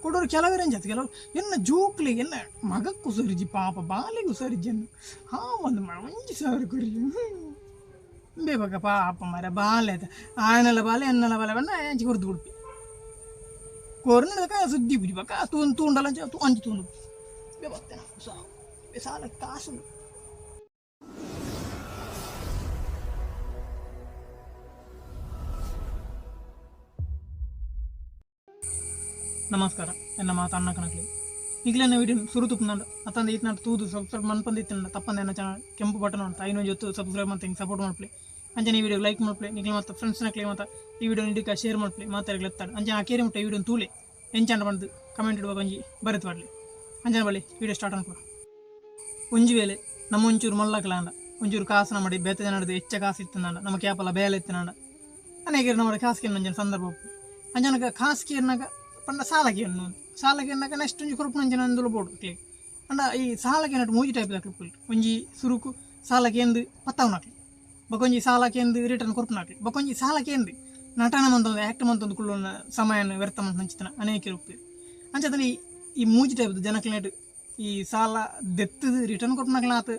ಕೊಡೋರು ಕೆಲವರು ಎಂಜಾತ್ ಕೆಲವರು ಎನ್ನ ಜೋಕ್ಲಿಗೆ ಎನ್ನ ಮಗಕ್ಕೂ ಸರಿಜಿ ಪಾಪ ಬಾಲೆಗೂ ಸರಿಜಿ ಅನ್ನು ಹಾ ಒಂದು ಒಂಜಿ ಸಾವಿರ ಕೊರಿ ಬೇಬಕ ಪಾಪ ಮರ ಬಾಲೆ ಆಯನಲ ಬಾಲೆ ಎನ್ನಲ ಬಾಲೆ ಬಣ್ಣ ಅಂಚಿ ಕೊರ್ದು ಕೊಡ್ಪಿ ಕೊರ್ನದಕ ಸುದ್ದಿ ಬುಜಿ ಬಕ್ಕ ತೂನ್ ತೂಂಡಲ ಅಂಚ ತೂ ಅಂಚು ತೂಂಡು ಬೇಬತ್ತೇನ ಸಾಲ ಕಾಸು. ನಮಸ್ಕಾರ, ಎನ್ನ ಮಾತು ಅಣ್ಣ ಕಣಕ್ಲಿ. ಈಗಲೇ ವಿಡಿಯೋ ಸುರು ತುಪ್ಪಂಡ ಅತ್ತಂದ ಈತನಾಟ ತೂದು ಸಬ್ಸ್ಕ್ರೈಬ್ ಮನ್ಪಂದು ಇತ್ತಿನ ತಪ್ಪಂದ ಎನ್ನ ಚಾನಲ್ ಕೆಂಪು ಬಟನ್ ಉಂಟು ಐನೊಂದು ಜೊತೆ ಸಬ್ಸ್ಕ್ರೈಬ್ ಅಂತ ಹಿಂಗೆ ಸಪೋರ್ಟ್ ಮಾಡ್ಪ್ಲಿ. ಅಂಚನೆ ಈ ವಿಡಿಯೋ ಲೈಕ್ ಮಾಡ್ಪ್ಲಿ, ನಿಗ್ಲ ಮತ್ತು ಫ್ರೆಂಡ್ಸ್ನಕ್ಲೆ ಮತ್ತು ಈ ವಿಡಿಯೋ ನಿಡಿಕ ಶೇರ್ ಮಾಡ್ಪ್ಲಿ ಮಾತಾಡಲಿ ಎತ್ತಾಡು. ಅಂಚನೆ ಆ ಕೇರಿ ಮುಟ್ಟ ಈ ವಿಡಿಯೋ ತೂಲೆ ಎಂಚಾಂಡ ಬಂದು ಕಮೆಂಟ್ ಇಡುವಾಗ ಒಂಜಿ ಬರೆತು ಮಾಡಲಿ. ಅಂಚನೆ ಬಳಿ ವಿಡಿಯೋ ಸ್ಟಾರ್ಟ್ ಅನ್ಕೊ. ಒಂಜಿ ವೇಳೆ ನಮ್ಮ ಒಂಚೂರು ಮಲ್ಲಕಲಾಂಡ ಒಂಚೂರು ಕಾಸು ಮಾಡಿ ಬೇತೆ ಜನಡ್ದು ಹೆಚ್ಚ ಕಾಸು ಇತ್ತಂದ ನಮ್ಮ ಕ್ಯಾಪಲ ಬೇಲೆ ಇತ್ತನಾಂಡ ಅನೇಕ ನಮ್ಮ ಕಾಸು ಕೇಳಿನ ಅಂಜನ ಸಂದರ್ಭ ಉಪ್ಪು. ಅಂಜನಕ ಕಾಸು ಕೇರ್ನಾಗ ಪಂಡ ಸಾಲ ಕೇನ್ನು ಸಾಲ ಕೇರ್ನಾಗ ನೆಕ್ಸ್ಟ್ ಒಂಜಿ ಕೊರಪುನ ಅಂಜನ ಬೋಡು ಕ್ಲಿಕ್ ಅಂಡ ಈ ಸಾಲ ಕೇನಟ್ ಮೂಜಿ ಟೈಪ್ ದಾಕ್ಲು. ಒಂಜಿ ಸುರುಕು ಸಾಲ ಕೇಂದು ಪತ್ತಾವನಾಕ್ಲಿ, ಬಕೊಂಜಿ ಸಾಲ ಕೇಂದು ರಿಟರ್ನ್ ಕೊರ್ಪುನಾಕ್ಲಿ, ಬಕೊಂಜಿ ಸಾಲ ಕೇಂದು ನಟನ ಮಂತೊಂದು ಆ್ಯಕ್ಟ್ ಮಂತೊಂದು ಕುಳ್ಳೊನ್ನ ಸಮಯನ ವ್ಯರ್ಥ ಮಂತ ಅನೇಕ ರೂಪಿ. ಅಂಚದಲ್ಲಿ ಈ ಮೂಜಿ ಟೈಪ್ ಜನಕ್ಲೇಟ್ ಈ ಸಾಲ ದೆತ್ತದು ರಿಟರ್ನ್ ಕೊರ್ಪುನಕ್ಲಾತ್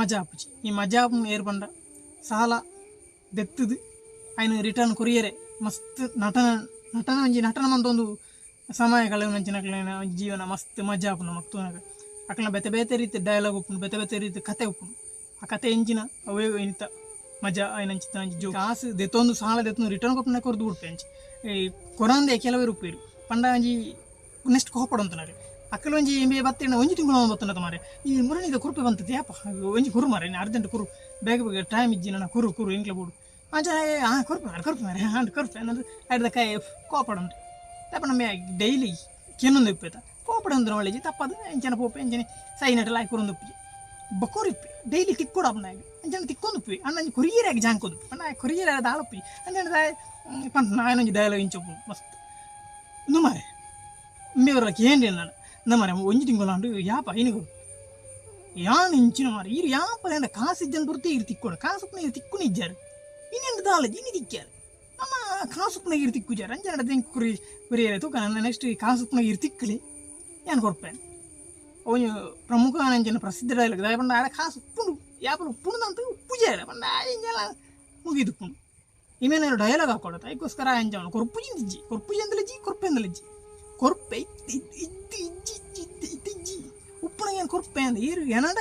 ಮಜಾ ಆಪುಜಿ. ಈ ಮಜಾ ಆಪುನ ಏರ್ ಪಂಡ ಸಾಲ ದೆತ್ತದು ಐನ್ ರಿಟರ್ನ್ ಕೊರಿಯರೆ ಮಸ್ತ್ ನಟನ ನಟನ ಒಂಜಿ ನಟನ ಮಂತೊಂದು ಸಮಯ ಕಳೆಯುವಂಚಿನಕ್ಲೆನ ಜೀವನ ಮಸ್ತ್ ಮಜಾ ಆಪುಂಡು ನಮಕ್ ತೂನಗ. ಅಕ್ಲೆನ ಬೇತೆ ಬೇತೆ ರೀತಿ ಡೈಲಾಗ್ ಉಪ್ಪುಂಡು, ಬೇತೆ ಬೇತೆ ರೀತಿ ಕತೆ ಉಪ್ಪುಂಡು. ಆ ಕತೆ ಎಂಚಿನ ಅವೇ ಇಂತ ಮಜಾ ಆಯ್ನಂಚಿನ ಒಂಜಿ ಜೋ ಕಾಸು ದೆತ್ತೊಂದು ಸಾಲ ದೆತ್ತೊಂದು ರಿಟರ್ನ್ ಕೊಪ್ಪುನ ಕೊರ್ದು ಬಿಡ್ಪೆ ಅಂಚಿ. ಈ ಕೊರಂದೆ ಕೆಲವರು ಉಪ್ಪೇರು ಪಂಡ ಒಂಜಿ ನೆಕ್ಸ್ಟ್ ಕೋಪಡಂತನಾರೆ ಅಕ್ಕಲ ಒಂಜಿ ಎಂಬೆ ಬತ್ತಿನ ಒಂಜಿ ತಿಂಗಳು ಬತ್ತನ ಮಾರೆ ಈ ಮುರಣಿದ ಕುರುಪೆ ಬಂತದೆ ಯಪ್ಪ ಒಂಜಿ ಕುರು ಮಾರೆ ಅರ್ಜೆಂಟ್ ಕುರು ಬೇಗ ಬೇಗ ಟೈಮ್ ಇಜ್ಜಿ ನನ್ನ ಕುರು ಕುರು ಇಂಕ್ಲ ಬೋಡು ಅಂಚ ಆ ಕೊರ್ಪೆ ಮಾರೆ ಕೊರ್ಪೆ ಮಾರೆ ಹಾಂಡ್ ಕೊರ್ಪೆ ಅನ್ನೋದು ಅಡ್ದ ಕೈ ಕೋಪಡಂಟು ತಪ್ಪ ನಮ್ಮ ಡೈಲಿ ಕೆನ್ನೊಂದು ಇಪ್ಪೇತ ಕೋಪಡಂದ್ರೆ ಒಳ್ಳೆಜಿ ತಪ್ಪದು ಎಂಚನ ಪೋಪೆ ಎಂಚನೆ ಸೈನಟಲ ಕುರೊಂದು ಉಪ್ಪುಜಿ ಬಕೋರಿಪ್ಪೆ ಡೈಲಿ ತಿಕ್ಕೊಡು ಅಪ್ಪನಾಗ ಅಂಚನೆ ತಿಕ್ಕೊಂದು ಉಪ್ಪಿ ಅಣ್ಣ ಅಂಚೆ ಕೊರಿಯರಾಗಿ ಜಾಂಕೋದು ಅಣ್ಣ ಕೊರಿಯರ್ ದಾಳಪ್ಪಿ ಅಂಚನೆ ಪಂತ ನಾಯನೊಂಜಿ ಡೈಲಾಗ್ ಇಂಚೊಪ್ಪು ಮಸ್ತ್ ಇಂದು ಮಾರೆ ಇಂಬೆವರ ಕೇಂದ್ರ ಇಂದ ಮಾರೆ ಒಂಜಿ ತಿಂಗಳಾಂಡು ಯಾಪ ಐನಿಗು ಯಾನ್ ಇಂಚಿನ ಮಾರೆ ಈರು ಯಾಪ ಎಂಡ ಕಾಸು ಇಜ್ಜನ್ ಪುರ್ತಿ ಈರು ತಿಕ್ಕೊಡು ಕಾಸು ಉಪ್ಪುನ ಈರು ತಿಕ್ಕುನ ಇಜ್ಜಾರು ಇನ್ನೆಂಡು ದಾಲ ಇನಿ ತಿಕ್ಕ್ಯಾರು ನಮ್ಮ ಕಾಸು ಉಪ್ಪುನ ಈರು ತಿಕ್ಕುಜಾರು ಅಂಚನೆ ದೆಂಕ್ ಕುರಿ ಕುರಿಯರೆ ತೂಕ ನನ್ನ ನೆಕ್ಸ್ಟ್ ಕಾಸು ಉಪ್ಪುನ ಈರು ತಿಕ್ಕಲಿ ಯಾನ್ ಕೊರ್ಪೆ ಒಂಜಿ ಪ್ರಮುಖ ಅಂಚಿನ ಪ್ರಸಿದ್ಧ ಡೈಲಾಗ್ ದಾಯೆ ಪಂಡ ಆಡ ಕಾಸು ಉಪ್ಪುಂಡು ಯಾಪಲ ಉಪ್ಪುಂಡು ಅಂತ ಉಪ್ಪುಜಾರ ಪಂಡ ಇಂಜಲ ಮುಗಿದುಪ್ಪುಂಡು ಇಮೇಲೆ ಡೈಲಾಗ್ ಹಾಕೊಡತ್ತ ಅದಕ್ಕೋಸ್ಕರ ಅಂಚವನು ಕೊರ್ಪುಜಿ ಇಜ್ಜಿ ಕೊರ್ಪುಜಿ ಅಂದಲಜ್ಜಿ ಕೊರ್ಪೆ ಅಂದಲಜ್ಜಿ ಕೊರ್ಪೆ ಇತ್ತು ಇತ್ತು ಇಜ್ಜಿ ಇಜ್ಜಿ ಇತ್ತು ಇತ್ತು ಇಜ್ಜಿ ಉಪ್ಪುನ ಏನು ಕೊರ್ಪೆ ಅಂದ ಈರು ಏನಡ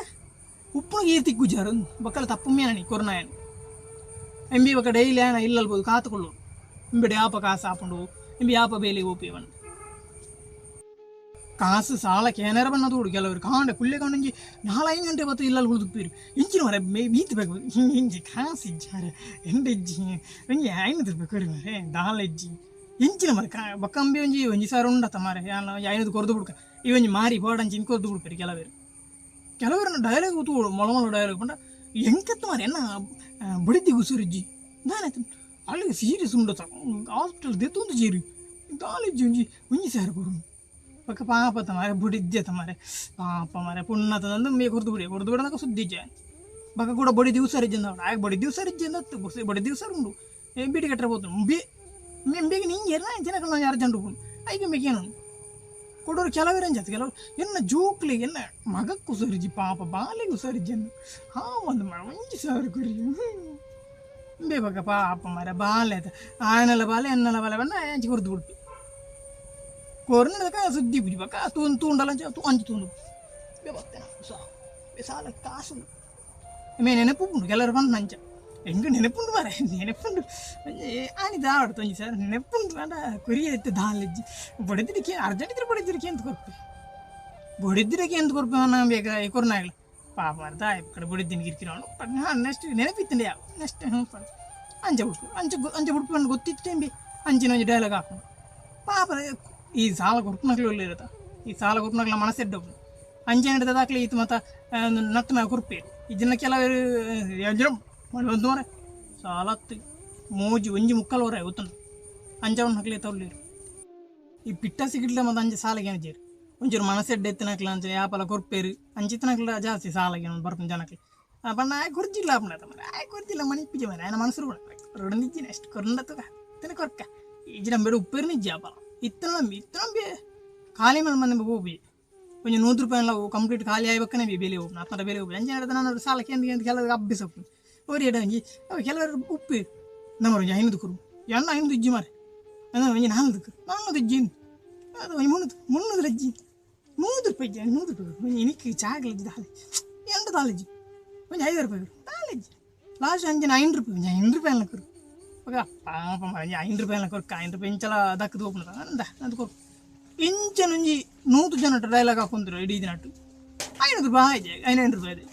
ಉಪ್ಪುನ ಈರು ತಿಕ್ಕುಜಾರು ಬಕ್ಕಲ ತಪ್ಪು ಮೇನಿ ಕೊರ್ನಾಯನ್ ಎಂಬಿ ಬಕ್ಕ ಡೈಲಿ ಆನ ಇಲ್ಲಲ್ಬೋದು ಕಾತುಕೊಳ್ಳು ಇಂಬಿಡೆ ಯಾಪ ಕಾಸು ಆಪುಂಡು ಇಂಬಿ ಯಾಪ ಬೇಲಿ ಓಪಿ ಬಂದು ಕಾಸು ಸಾಲ ಕೇನರ ಬಣ್ಣ ತೋಡು ಕೆಲವರು ಕಾಂಡೆ ಪುಳ್ಳೆ ಕಾಂಡಂಜಿ ನಾಲ್ಕೈದು ಗಂಟೆ ಬತ್ತು ಇಲ್ಲಲ್ಲಿ ಉಳಿದುಪ್ಪೀರು ಇಂಚಿನ ಮರ ಮೇ ಬೀತ್ ಬೇಕು ಇಂಚಿ ಕಾಸು ಇಜ್ಜಾರೆ ಎಂಡ ಇಜ್ಜಿ ಒಂಜಿ ಐನೂರು ರೂಪಾಯಿ ಕೊರಿ ಮರೆ ದಾಲ ಇಜ್ಜಿ ಇಂಚಿನ ಮರ ಕಾ ಬಕ್ಕಂಬಿ ಒಂಜಿ ಒಂಜಿ ಸಾವಿರ ಉಂಡತ್ತ ಮಾರೆ ಒಂಜಿ ಐನೂರು ಕೊರ್ದು ಬಿಡ್ಕ ಈ ಒಂಜಿ ಮಾರಿ ಬೋಡಂಚಿ ಇನ್ ಕೊರ್ದು ಬಿಡ್ಪೇರು ಕೆಲವರು. ಕೆಲವರು ಡೈಲಾಗ್ ತೋಡು ಮೊಳ ಮೊಳ ಡೈಲಾಗ್ ಪಂಡ ಎಂಕತ್ತು ಮಾರೆ ಎನ್ನ ಬಡಿದಿ ಉಸುರಿಜ್ಜಿ ದಾನೆ ಅಲ್ಲಿಗೆ ಸೀರಿಯಸ್ ಉಂಡತ್ತ ಹಾಸ್ಪಿಟಲ್ ದೆತ್ತೊಂದು ಜೀರು ದಾಲಿಜ್ಜಿ ಒಂಜಿ ಒಂಜಿ ಸಾವಿರ ಕೊರು ಪಕ್ಕ ಪಾಪ ತಮಾರೆ ಬುಡಿದ್ದೆ ತಮಾರೆ ಪಾಪ ಮಾರೆ ಪುಣ್ಣ ತಂದು ಮೇ ಕೊರ್ದು ಬಿಡಿ ಕೊರ್ದು ಬಿಡೋದಕ್ಕೆ ಸುದ್ದಿ ಇಜ್ಜೆ ಬಕ್ಕ ಕೂಡ ಬಡಿ ದಿವಸ ಇಜ್ಜಂದ ಆಗ ಬಡಿ ದಿವಸ ಇಜ್ಜಂದ ಬಡಿ ದಿವಸ ಉಂಡು ಬೀಡಿ ಕಟ್ಟರೆ ಹೋತು ಬಿ ಬೇಗ ನಿಂಗೆ ಎಲ್ಲ ಜನಗಳು ಅರ್ಜೆಂಟ್ ಉಂಡು ಐಕೆ ಬೇಕೇನು ಕೊಡೋರು ಕೆಲವರು ಎಂಜಾತ್ ಕೆಲವರು ಎನ್ನ ಜೋಕ್ಲಿಗೆ ಎನ್ನ ಮಗಕ್ಕೂ ಸರಿಜಿ ಪಾಪ ಬಾಲೆಗೂ ಸರಿಜಿ ಅನ್ನು ಹಾ ಒಂದು ಒಂಜಿ ಸಾವಿರ ಕೊರಿ ಬೇಬಕ ಪಾಪ ಮಾರೆ ಬಾಲೆ ಆಯನಲ ಬಾಲೆ ಎನ್ನಲ ಬಾಲೆ ಬಣ್ಣ ಅಂಚಿ ಕೊರ್ದು ಬಿಡ್ಪಿ ಕೊರ್ನದಕ ಸುದ್ದಿ ಬುಜಿ ಬಕ್ಕ ತೂನ್ ತೂಂಡಲ ಅಂಚ ತೂ ಅಂಚು ತೂಂಡು ಬೇಬತ್ತೇನ ಸಾಲ ಕಾಸು ಮೇ ನೆನಪು ಉಂಡು ಕೆಲವರು ಬಂದು ನಂಚ ಎಂಗ ನೆನಪುಂಡು ಮಾರೆ ನೆನಪುಂಡು ಆನಿ ದಾವಡ್ತು ಒಂಜಿ ಸರ್ ನೆನಪುಂಡು ಬೇಡ ಕೊರಿಯ ಎತ್ತು ದಾಲಜ್ಜಿ ಬಡಿದಿರಿಕೆ ಅರ್ಜೆಂಟ್ ಇದ್ರೆ ಬಡಿದಿರಿಕೆ ಅಂತ ಕೊರ್ಪೆ ಬಡಿದಿರಕ್ಕೆ ಎಂತ ಕೊರ್ಪೆ ನಾ ಬೇಗ ಕೊರ್ನಾಗ್ಲ ಪಾಪ ಮಾರ್ದ ಕಡೆ ಬಡಿದ್ದೀನಿ ಕಿರ್ಕಿರೋನು ಹಾಂ ನೆಕ್ಸ್ಟ್ ನೆನಪಿತ್ತಂಡೆ ಯಾವ ನೆಕ್ಸ್ಟ್ ಹ್ಞೂ ಅಂಚ ಬಿಡ್ಪು ಅಂಚ ಅಂಚ ಬಿಡ್ಪು ಅಂತ ಗೊತ್ತಿತ್ತು ಎಂಬಿ ಅಂಚಿನ ಒಂಜಿ ಡೈಲಾಗ್ ಹಾಕೊಂಡು ಪಾಪ ಈ ಸಾಲ ಕೊರ್ಪುನಕ್ಲು ಒಳ್ಳೆ ಇರುತ್ತ ಈ ಸಾಲ ಕೊರ್ಪುನಕ್ಲ ಮನಸ್ಸೆಡ್ಡ ಅಂಚೆ ಹಿಡಿದ ದಾಖಲೆ ಇತ್ತು ಮತ್ತು ನಟ್ಟನ ಕುರ್ಪೆ ಈ ಜನ ಕೆಲವರು ಒಂದು ಮರೆ ಸಾಲತ್ತು ಮೋಜಿ ಒಂಜಿ ಮುಕ್ಕಲ್ ವರೆ ಗೊತ್ತುಂಡು ಅಂಚವನ್ ಹಕ್ಲೆ ತಗೊಳ್ಳಿರು ಈ ಪಿಟ್ಟ ಸಿಗಿಡ್ಲೆ ಮತ್ತು ಅಂಚೆ ಸಾಲಗೆ ಏನಿಜೇರು ಒಂಚೂರು ಮನಸ್ಸೆಡ್ಡ ಎತ್ತಿನಕ್ಲ ಅಂಚೆ ಯಾಪಲ ಕೊರ್ಪೇರು ಅಂಚಿತ್ತನಕ್ಲ ಜಾಸ್ತಿ ಸಾಲಗೆ ಬರ್ಪುನ ಜನಕ್ಲೆ ಪಂಡ ಆಯ್ ಕೊರ್ಜಿಲ್ಲ ಅಪ್ಪನ ಮರೆ ಆಯ್ ಕೊರ್ಜಿಲ್ಲ ಮಣಿ ಪೂಜೆ ಮರೆ ಆಯನ ಮನಸ್ಸು ಕೂಡ ರೊಡಂದಿಜ್ಜಿನ ಅಷ್ಟು ಕೊರಂಡತ್ತುಗ ಇತ್ತನ ಕೊರ್ಕ ಈಜಿನ ಬೇಡ ಉಪ್ಪೇರು ನಿಜ್ಜಿ ಯಾಪಲ ಇತ್ತನ ನಂಬಿ ಇತ್ತನ ನಂಬಿ ಖಾಲಿ ಮೇಲೆ ಮಂದಿ ಹೋಗಿ ಒಂಜಿ 100 ರೂಪಾಯಿ ಎಲ್ಲ ಕಂಪ್ಲೀಟ್ ಖಾಲಿ ಆಯ್ಬೇಕನೇ ಬೆಲೆ ಹೋಗ್ನ ಅತ್ಮಟ ಬೆಲೆ ಹೋಗಿ ಅಂಚನೆ ನಾನು ಸಾಲ ಕೇಂದ್ರ ಕೇಂದ್ರ ಕೆಲವರು ಅಬ್ಬಿಸಪ್ಪು ಅವ್ರು ಎಡ ಒಂಜಿ ಅವು ಕೆಲವರು ಉಪ್ಪು ನಮ್ಮ ಒಂಜಿ ಐನೂರು ಕುರು ಎಣ್ಣ 500 ಇಜ್ಜಿ ಮಾರೆ ಅಂದ್ರೆ ಒಂಜಿ 400 400 ಇಜ್ಜಿ ಅದು ಒಂಜಿ 300 300 ಅಜ್ಜಿ 100 ರೂಪಾಯಿ ಇಜ್ಜಿ 100 ರೂಪಾಯಿ ಒಂಜಿ ಇನಿಕ್ ಚಾಕ್ಲೇಜ್ ದಾಲೆ ಎಂಟು ದಾಲೇಜಿ ಒಂಜಿ 5 ರೂಪಾಯಿ ದಾಲೇಜಿ ಲಾಸ್ಟ್ ಅಂಚಿನ 5 ರೂಪಾಯಿ ಒಂಜಿ 5 ರೂಪಾಯಿ ಎಲ್ಲ ಕೊರು ఒక ಪಾಪ ಒಂಜಿ 5 ರೂಪಾಯಿ ಎಲ್ಲ ಕೊರ್ಕ 5 ರೂಪಾಯಿ ಇಂಚಲ ದಕ್ಕದು ಓಪನ್ ಅಂದ ಅದು ಕೊರು ಇಂಚನೊಂಜಿ 100 ಜನ ಡೈಲಾಗ್ ಹಾಕೊಂಡ್ರು ಇಡೀ ದಿನಟ್ಟು 500 ರೂಪಾಯಿ ಆಯ್ತು 500 ರೂಪಾಯಿ ಇದೆ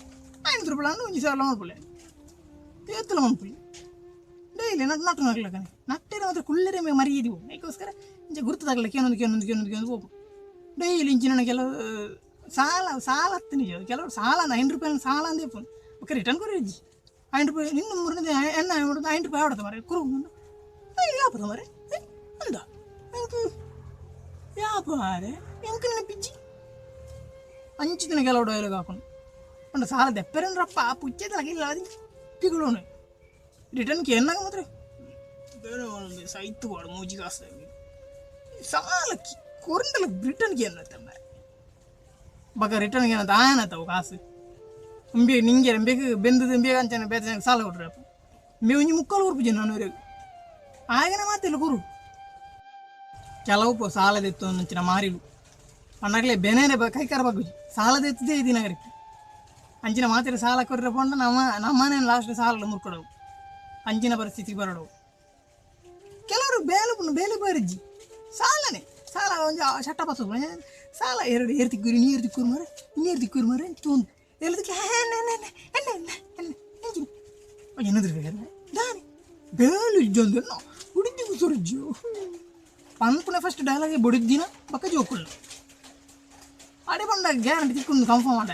500 ರೂಪಾಯಿ ಅಂದ್ರೆ ಒಂಜಿ ಸಾವಿರ ಮನ್ಪುಲೆ ಏತ್ತಲ ಮನ್ಪುಲಿ ಡೈಲಿ ನಟ್ ನಟ್ಟು ನಗ್ಲಕನೆ ನಟ್ಟೆರ ಮಾತ್ರ ಕುಳ್ಳರೆ ಮರಿಯಿದೆವು ಅದಕ್ಕೋಸ್ಕರ ಇಂಚ ಗುರುತು ತಗಲಕ್ಕೆ ಏನೊಂದು ಏನೊಂದು ಏನೊಂದು ಏನೊಂದು ಹೋಗು ಡೈಲಿ ಇಂಚಿನ ಕೆಲವು ಸಾಲ ಸಾಲ ಹತ್ತು ನಿಜ ಕೆಲವರು ಸಾಲ 5 ರೂಪಾಯಿ ಸಾಲ ಅಂದೇ ಫೋನ್ ಓಕೆ ರಿಟರ್ನ್ ಕೊರಿ ಅಜ್ಜಿ 5 ರೂಪಾಯಿ ನಿನ್ನ ಮೂರನೇ ಎಣ್ಣ 5 ರೂಪಾಯಿ ಆಡೋದು ಮರೆ ಕುರು ಯಾಪದ ಮರೆ ಅಂದ ಯಾಪಾರೆ ಎಂಕ ನೆನಪಿಜ್ಜಿ ಅಂಚಿನ ಕೆಲವು ಡೈಲಾಗ್ ಹಾಕೊಂಡು ಪಂಡ ಸಾಲ ದೆಪ್ಪರೇನ್ರಪ್ಪ ಪುಚ್ಚೆದಲಾಗಿಲ್ಲ ಅದು ತಿಗಳೋನು ರಿಟರ್ನ್ ಕೇನಾಗ ಮಾತ್ರ ಬೇರೆ ಒಂದು ಸೈತು ವಾಡು ಮೂಜಿ ಕಾಸು ಸಾಲ ಕೊರಂಡಲ ರಿಟರ್ನ್ ಕೇನತ್ತ ಮಾರೆ ಬಕ ರಿಟರ್ನ್ ಏನಂತ ಆಯನತ್ತವು ಕಾಸು ಅಂಬೆ ನಿಂಗೆ ಅಂಬೆಗೆ ಬೆಂದದ ಅಂಬೆ ಅಂಚನೆ ಬೇರೆ ಸಾಲ ಕೊಟ್ರಪ್ಪ ಅಂಬೆ ಒಂಜಿ ಮುಕ್ಕಾಲು ಕೊರ್ಪುಜಿ ನಾನು ಆಗನ ಮಾತಿಲ್ಲ ಕುರು ಕೆಲವು ಸಾಲದೆತ್ತು ಅಂಚಿನ ಮಾರಿಲು ಪಂಡಾಗಲೇ ಬೆನೇನೆ ಕೈಕಾರ ಬಗ್ಗುಜಿ ಸಾಲದೆತ್ತದೇ ಈ ನಗರಕ್ಕೆ ಅಂಚಿನ ಮಾತಿರ ಸಾಲ ಕೊರ್ರೆ ಪಂಡ ನಮ್ಮ ನಮ್ಮನೆ ಲಾಸ್ಟ್ ಸಾಲ ಮುರ್ಕೊಡವು ಅಂಚಿನ ಪರಿಸ್ಥಿತಿ ಬರಡವು ಕೆಲವರು ಬೇಲು ಬೇಲೆ ಬರಿಜ್ಜಿ ಸಾಲನೆ ಸಾಲ ಒಂಜಿ ಶಟ್ಟ ಪಸ ಸಾಲ ಎರಡು ಏರು ತಿಕ್ಕೂರಿ ನೀರು ತಿಕ್ಕೂರು ಮರೆ ನೀರು ತಿಕ್ಕೂರು ಮರೆ ತೂಂದು ಎಲ್ಲದಕ್ಕೆ ಏನಂದ್ರೆ ದಾನಿ ಬೇಲು ಇಜ್ಜೊಂದು ಬುಡಿದ್ದಿ ಕುಸುರಿಜ್ಜು ಪನ್ಪುನ ಫಸ್ಟ್ ಡೈಲಾಗ್ ಬುಡಿದ್ದಿನ ಪಕ್ಕ ಜೋಕುಳ್ಳು ಅಡೆ ಬಂದಾಗ ಗ್ಯಾರಂಟಿ ತಿಕ್ಕೊಂಡು ಕನ್ಫರ್ಮ್ ಆಡ.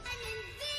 I'm invisible.